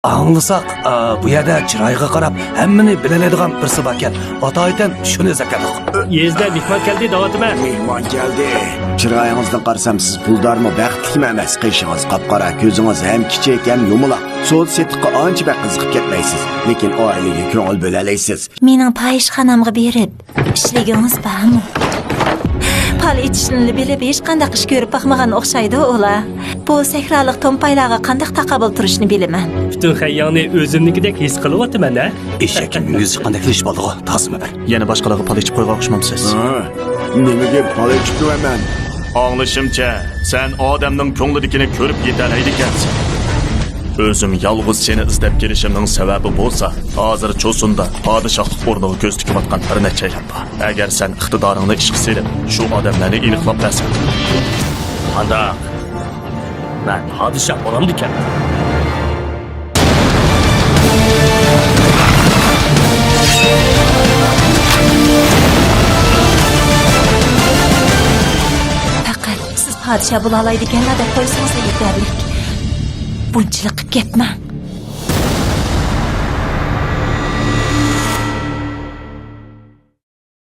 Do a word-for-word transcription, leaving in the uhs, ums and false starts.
ئاڭلىساق، ئا، بۇ يەردە چىرايغا قاراپ ھەممىنى بىلەلەيدىغان بىرسى باركەن. ئاتايىتەن شۇنى ئىزدەپ كەلدۇق. يېزىدە مېھمان كەلدى دەۋاتىمەن. مېھمان كەلدى. چىرايىڭىزدىن قارىسام، سىز پۇلدارمۇ بەختلىكمۇ ئەمەس. قېشىڭىز قاپقارا، كۆزىڭىز ھەم كىچىك، ھەم يۇمىلاق. سودا-سېتىققا ئانچە بەك قىزىقىپ كەتمەيسىز، لېكىن ئائىلىگە كۆڭۈل بۆلەلەيسىز. مېنىڭ پاھىشخانامغا بېرىپ، ئىشلىگۈڭىز بارمۇ؟ پال ئېتىشنىلا بىلىپ، ھېچقانداق ئىش كۆرۈپ باقمىغان ئوخشايدۇ ئۇلار. بۇ سەھرالىق تومپايلارغا قانداق تاقابىل تۇرۇشنى بىلىمەن. پۈتۈن خەيياڭنى ئۆزۈمنىكىدەك ھېس قىلىۋاتىمەن-ھە. ئېشەككە مۈڭگۈزى چىققاندەك قىلىشىپ ئالدىغۇ، تازىمۇ بىر. يەنە باشقىلارغا پال ئېچىپ قويغان ئوخشىمامسىز؟ ھە، نېمىگە پال ئېچىپتىمەن مەن؟ ئاڭلىشىمچە، سەن ئادەمنىڭ كۆڭلىدىكىنى كۆرۈپ يېتەلەيدىكەنسەن. ئۆزۈم يالغۇز سېنى ئىزدەپ كېلىشىمنىڭ سەۋەبى بولسا، ھازىر چوسۇندا پادىشاھلىق ئورنىغا كۆز تىكىۋاتقان بىر نەچچەيلەن بار. ئەگەر سەن ئىقتىدارىڭنى ئىشقا سېلىپ، شۇ ئادەملەرنى ئېنىقلاپ بەرسەڭ. قانداق؟ مەن پادىشاھ بولامدىكەن؟ پەقەت سىز پادىشاھ بولالايدىكەنلا دەپ قويسىڭىزلا يېتەرلىك. بۇنچىلىق قىپ كەتمەڭ.